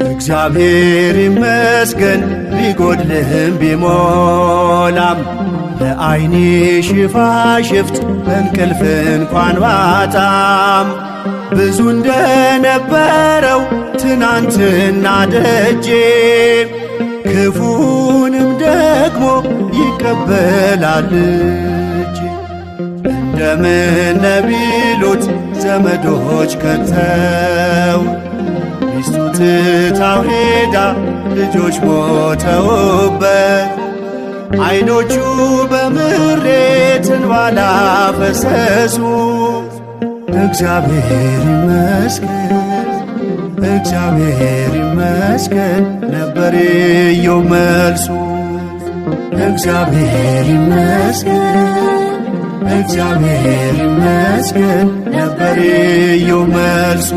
እግዚአብሔር ይመስገን ቢጎድልህም ቢሞላም፣ ለዓይኔ ሽፋሽፍት እንቅልፍ እንኳን ባጣም፣ ብዙ እንደነበረው ትናንትና ደጄ ክፉንም ደግሞ ይቀበላል እጄ። እንደምን ነቢሉት ዘመዶች ከተው፣ ሚስቱ ትታው ሄዳ ልጆች ሞተውበት፣ ዓይኖቹ በምሬት እንባ ላፈሰሱ፣ እግዚአብሔር ይመስገን፣ እግዚአብሔር ይመስገን ነበር ኢዮብ መልሱ። እግዚአብሔር ይመስገን፣ እግዚአብሔር ይመስገን ነበር ኢዮብ መልሱ።